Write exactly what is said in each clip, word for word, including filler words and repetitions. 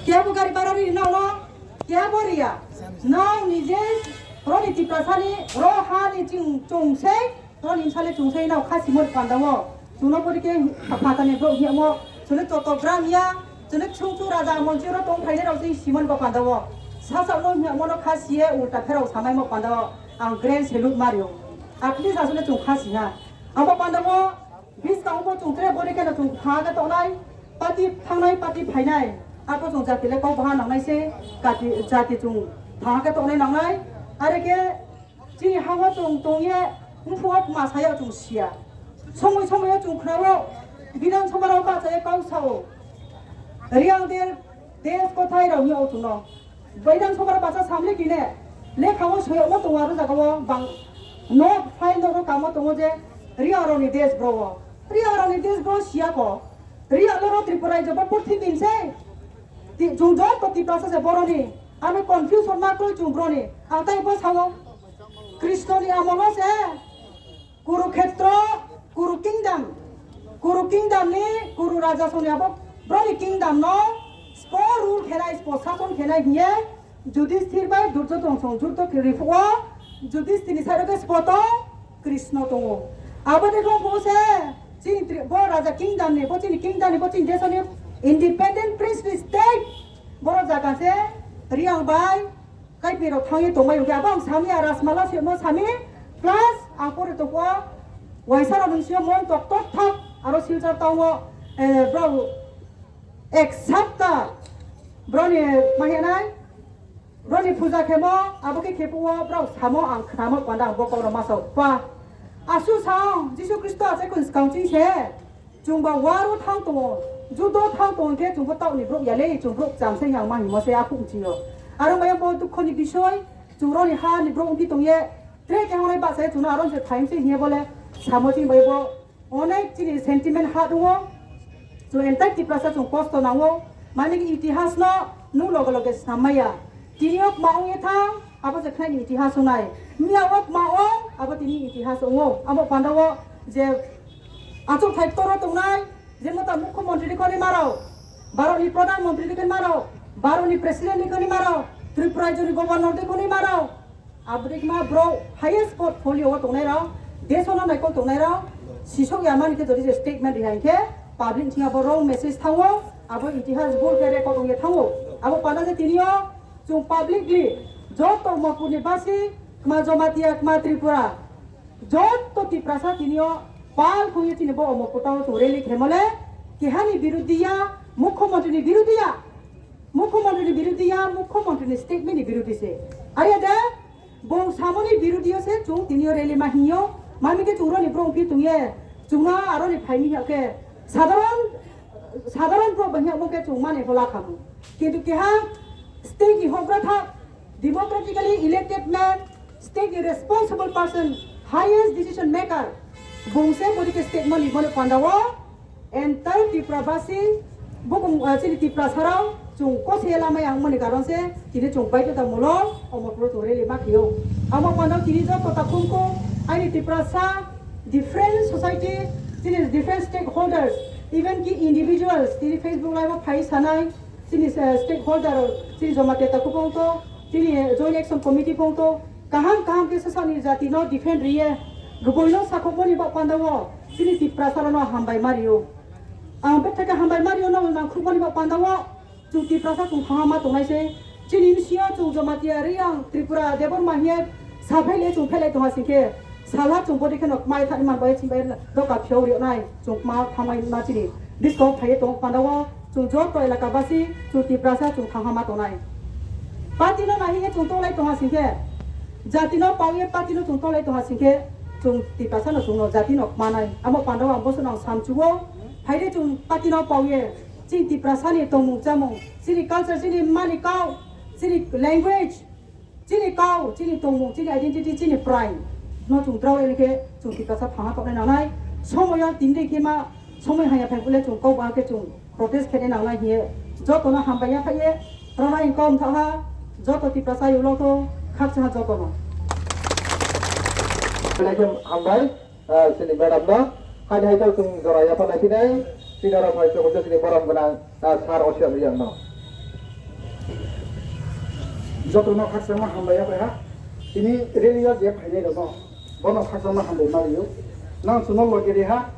Keha bo gari bara ri nao no, keha bo ri ya. Nrao ni je, ro ni Tiprasa ni, ro ha ni ching chung sei, ro ni bsa le chung sei nrao khasimo ni panda wo. Chung no bo ri khe pha-, phathar ni brouh hing yagmo, chung le Chottogram ya, chung le ksung chu raja monchi ro tong phainai rao sei simo ni bo panda wo. Sasaoh no hing yagmo no khasi ye ulta pherao samaimo panda wo. Ang grand salute ma ri ou. At least asuh le chung khasi ha. Abo panda wo, Buskang wo pho chung tre bo ri khe no chung thanng khe tongnai, party thanngnai, party phainai. Arpho chung jati le kau baha nangnai se, jati, jati chung thanng khe tongnai nangnai. Are khe chini ha wo chung tong ye, mphuh wo kma sa ya chung si ya. Somoi somoi yo chung khna wo, Bidhan Sabha rao bahcha ye kau sa ou. Reang de, desh kothai rao hing yag ou chung no. Bidhan Sabha rao bahcha samle kine, lekha wo soi yagmo tong ou aro zaga wo bang, no file no ro kamo tong ou je, Reang rao ni desh bro wo. Reang rao ni desh bro si ya kho. Reang le ro Tripura rajyo bo purthimbi ni sei. Ti-, chung joto Tiprasa se boro ni. Ano confusion ma kroi chung bro ni. Ang tai bo sa ou. Krishna ni amol wo se Kurukhetra, Kuru Kingdom, Kuru Kingdom ni, Kuru Raja song ni abo, bro ni kingdom no spo rule khe nai, spo sason khe nai hing ye, Judisthir bai Duryodhon song juddo khe ri phuh wo, Judisthir ni side wo khe spo tong, Krishna tong ou. Abo dei khe ong phuh wo se, chini Tri-, bo Raja Kingdom ni, bo chini kingdom ni, bo chini desh ni independent princely state, boro zaga se, Reang bai, Kaiphi rao thanng ye tongmai hing khe, abo ang sami, a Rajmala simo sami, plus ang pore tong phuh wo, uaingsa rao ni sing yo mon tok tok thak, aro Silchar town wo, eh, brao ek sapta, brao ni ma hing nai, brao ni puja khemo, abo khe khe phuh wo, brao samo ang khnamo panda ang bo kau no ma sao pa. Asuh sa ang, Jisu Khristo achai khun skang ching se, Chung ba war wo thanng tong ou, juddo thanng tong khe chung pho taoh ni brouh ya le, chung brouh kcham se hing ma hingmo se aphuh mching yo. Aro bai bo dukho ni bisoi, chung ro ni ha ni brouh ongphi tong ye, tre khe hongnai bahcha ye chung no aro se phaim se hing ye bo le, samo chini bai bo, onek chini sentiment ha tong ou, chung entire Tiprasa chung kosto nang ou, mani khe itihas no nuh loge loge snam mai ya. Tini yo kma ong ye thanng, abo se khnai ni itihas ong nai. Miya wo kma ong, abo tini itihas ong ou. Abo panda wo je achouhthai ktor wo tongnai, je mota mukhyamantri ni khonima rao, Bharat ni pradhan mantri ni khonima rao, Bharat ni president ni khonima rao, Tripura rajyo ni governor ni khonima rao, abo dei kma brouh highest portfolio wo tongnai rao, desh no naikol tongnai rao, sisouh ya mani khe jodi se statement ri hai khe, public thing abo wrong message thanng ou, abo itihas bhul khe record ong ye thanng ou. Abo panda se tini yo, chung publicly, joto Omorpur ni basi, kma Jamatia, kma Tripura, joto Tiprasa tini yo pal khong ye chini bo Omorpur town wo chung rally khemo le, keha ni birudhi ya, mukhyamantri ni birudhi ya, mukhyamantri ni birudhi ya, mukhyamantri ni statement ni birudhi se. Are de, bung samo ni birudhi yo se chung tini yo rally ma hing yo, mami khe chung ro ni brouh phi tong ye, chung no aro ni phai mi hing khe, sadharon, sadharon brouh bai hing yagmo khe chung mani hola khamu. Kintu keha state ni houhgra tha, democratically elected man, state ni responsible person, highest decision maker, bung se bodi khe statement rimo ni panda wo, entire Tripura basi, bukum, ah, chini Tiprasa rao, chung kose lama ya ongmo ni karon se, tini chung baidhota mulo, Omorpur wo chung rally ma khe ou. Amo panda wo tini joto takhum kho, aini Tiprasa, different society, chini different stakeholders, even ki individuals, tini Facebook live wo phai sanai, chini, eh, stakeholder, chini Jamatia takhu phongtho, chini, eh, Joint Action Committee phongtho, kaham kaham khe sasa ni jati no defend ri ye, gboi no sakhouhmo ni baoh panda wo, chini Tiprasa rao no hambai ma ri ou. Ang bethak khe hambai ma ri ou, no nangkhruhmo ni baoh panda wo, chung Tiprasa chung thanngha ma tongnai se. Chini bsing yo chung Jamatia, Reang, Tripura, Debbarma hing ye, sa phailai chung phailai tong ha sing khe, sala chung bodi khe no kmai thani man bai chini bai doka phiao ri nai, chung kma thanngmai ma chini. Buskang phai ye tong panda wo, chung joto elaka basi, chung Tiprasa chung thanngha ma tongnai. Party no nai hing ye chung tonglai tong ha sing khe, jati no pao ye party no chung tonglai tong ha sing khe, chung Tiprasa no chung no jati no kma nai. Amo panda wo ang boso no ang samchu ou, phai di chung party no pao ye, chini Tiprasa ni tongmung chámung, chini culture, chini mani kau, chini language, chini kau, chini tongmung, chini identity, chini pride no chung drao ye khe chung Tiprasa thanngha tongnai nangnai. Somoi yo tini dei khe ma, somoi haya phai phuh le chung kau ba khe chung protest khe nai nangnai hing ye, joto no hambai ya phai ye, rao nai kau mthaoh ha, joto Tiprasa yo lo tho, khakchang ha joto no. Hambai, ah, chini madam no, hai hai to chung jora ya phanai phinai, chini rao phai chung chini borom gnang, ah, sir Osiat Reang no. Joto no khakchangma hambai ya bai ha. Tini rally yo je phainai rao no, bo no khakchangma hambai ma ri ou. Nang chung no loge ri ha,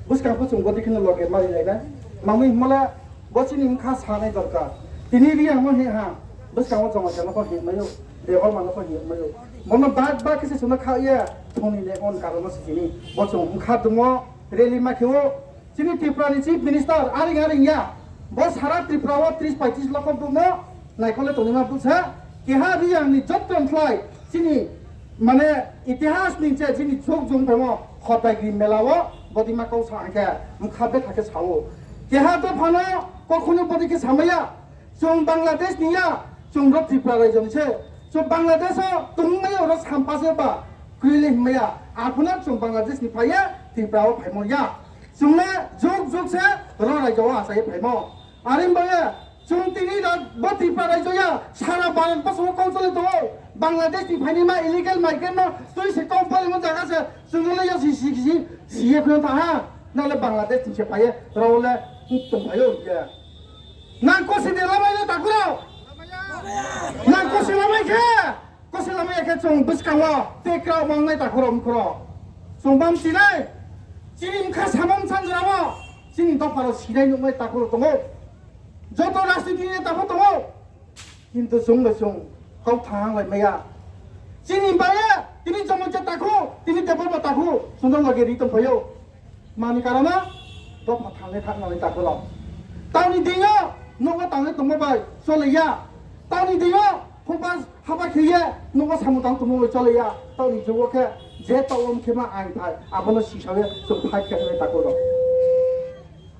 buskang pho chung bodei khe no loge ma ri lai nai. Tma hingmo le, bo chini bkha sanai dorkar. Tini Reang no hing ha, buskang wo Jamatia no pho hing mai ou, Debbarma no pho hing mai ou. Bo no bak bak khe se chung no kha ye, thong ni le on karon no se tini. Bo chung bkha tongmo rally ma khe ou, chini Tripura ni Chief Minister aring aring ya. Bo sara Tripura wo tris paitris lokho brouh no naikhol le tongnaima brouh se. Keha Reang ni joto mkhlai chini, mane, itihas ni se chini jug jug phaimo Hotaigiri mela wo bodei ma kau sa hing khe, bkha betha khe sa ou. Keha dopha no kokhuno bodei khe samai ya. Chung Bangladesh ni ya, chung ro Tripura raijo ni se. Chung Bangladesh wo tongmai ya, ro sampa se ba, kroi le hingmai ya. Arphuh no chung Bangladesh ni phai ye Tripura wo phaimo ya. Chung le jug jug se ro raijo wo asa ye phaimo. Are bai ye, chung tini ro bo Tripura raijo ya, sara Bharat borso wo kau chole tong ou. Bangladesh ni phainaima illegal migrant no tui se kau palimo zaga se, chung no le ya si, si, si, si ye kheno thanng ha. Nang le Bangladesh ni se phai ye, ro le tongphai ou ye. Nang kosi de lamai le takhu rao. Nang kosi lamai khe, kosi lamai ya khe chung buskang wo tei kraoh mangnai takhu rao mkhu rao. Chung bam chinai, chini bkha samung sanjora wo, chini dopha rao sinai nuhnai takhu rao tong ou. Joto rajniti ni takhu tong ou. Kintu chung bai chung kau thanng lai mai ya. Chini bai ye, tini Jamatia takhu, tini Debbarma takhu, chung no loge ri tongphai ou. Mani karon no, dopha thanng le thanng nai takhu rao. Taoh ni deing yo, nouh wo tang ye tongmo bai chole ya. Taoh ni deing yo, haba, haba khe ye, nouh wo samung tang tongmo bai chole ya. Taoh ni jug wo khe, je taoh wo mkhe ma aing phai, abo no sisao ye, chung phai khe nai takhu rao.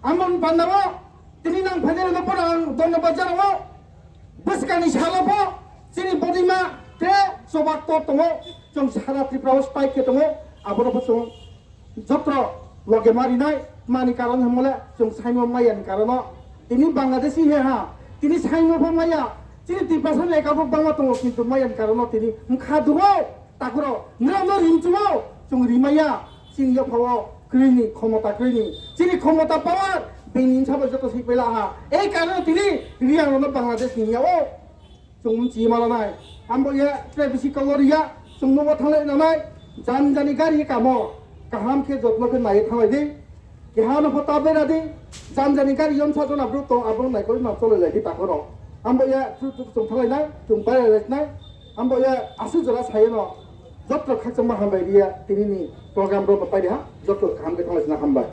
Abo ni panda wo, tini nang phainai rao no pho ang dhonyobad janao ou. Buskang ni sal wo pho, chini bodei ma, tre choba ktor tong ou, chung sara Tripura wo spike khe tong ou, abo no pho chung joto loge ma ri nai, mani karon hingmo le, chung saingmo mai ya ni karon no, tini Bangladeshi he ha, tini saingmo pho mai ya, chini Tiprasa ni eka pho bangma tong ou, kintu mai ya ni karon no tini bkha du ou. Takhu rao, nrao no rimchu ou, chung rimai ya, chini yapha wo kroi ni, khomota kroi ni, chini khomota power, bini bsa bai joto sihpai la ha. Ei karon tini Reang rao no Bangladesh ni ya ou. Chung mchi ma la nai. Abo ye tre bisi kau wo ri ya, chung nouh wo thannglai na nai, janja ni gari ye kamo, kaham khe jotno khe nai ye thannglai di. Keha no pho ta bera di, janja ni gari yom sa jona brouh tong, abo no naikolai no cholai lai di takhu rao. Abo ye chu chu chung thannglai nai, chung pai lai nai. Abo ye asuh jora sa ye no, joto khakchangma hambai ri ye, tini ni program rao no pai ri ha, joto kaham khe thannglai sna hambai.